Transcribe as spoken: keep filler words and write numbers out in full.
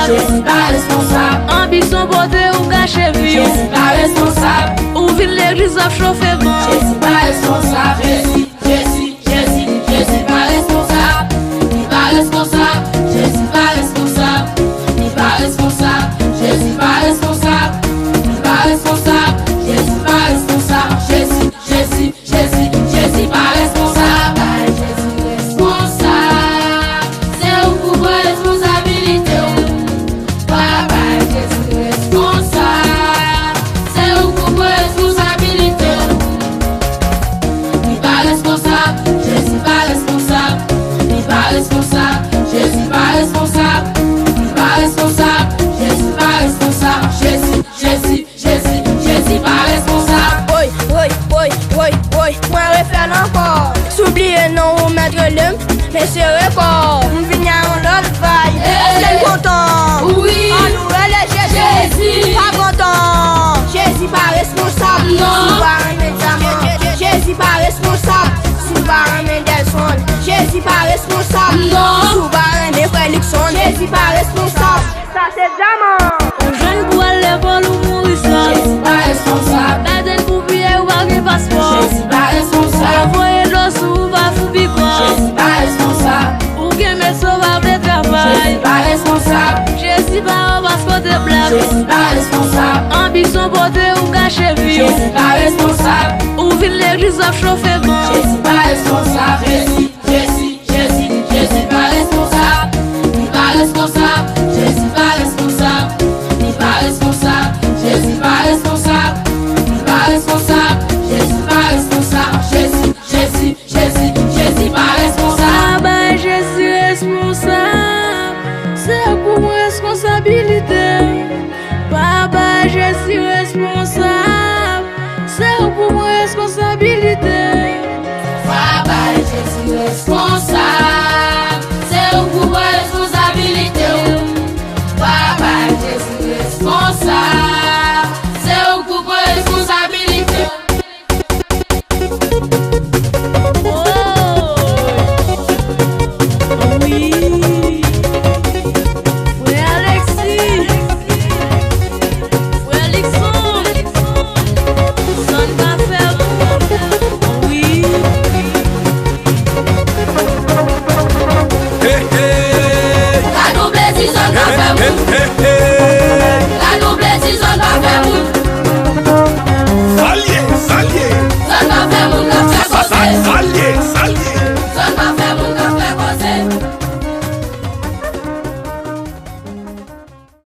Jezi pa responsab. Anbisyon pote ou gache vi w. Jezi pa responsab. Ou vin legliz w ap chofe van. Jezi pa responsab. Jezi, Jezi, Jezi, Jezi pa responsab. Li pa responsab. Jezi pa responsab. Li pa responsab. Jezi pa responsab. Li pa responsab. Jezi pa responsab. Jezi, Jezi, Jezi, Jezi pa responsab. Bay Jezi responsab. Se ou k pou pran responsabilite w. Bay Jezi responsab. Se ou k pou pran responsabilite w. Li pa responsab. Jezi pa responsab. Li pa responsab. Jezi pa responsab. Li pa responsab. Jezi pa responsab. Jezi, Jezi, Jezi, Jezi pa responsab. Woy, woy, woy, woy, woy, mwen refè l ankò. Si w bliye non ou mèt rele m, mesye rekò. M vini a yon lòt vay. Èske n kontan? Wi. Ann nou rele Jezi. Jezi. Pa kontan. Jezi pa responsab. Non. Si w pa renmen dyaman. Jezi pa responsab. Si w pa renmen Delson. Jezi pa responsab. Non. Si w pa renmen frè Likson. Jezi pa responsab. Sa se dyaman. Ou jwenn pou al lekòl ou mouri sòt. Jezi pa responsab. Badèn pou piye ou pa gen paspò. Jezi pa responsab. Yo voye dlo sou ou pa fou pikò. Jezi pa responsab. Ou gen meso pa vle travay. Jezi pa responsab. Jezi pa wè w paske w te blak. Jezi pa responsab. Anbisyon pote ou gache vi w. Jezi pa responsab. Ou vin legliz w ap chofe van. Jezi pa responsab. Jezi, Jezi, Jezi, Jezi pa responsab. Li pa responsab.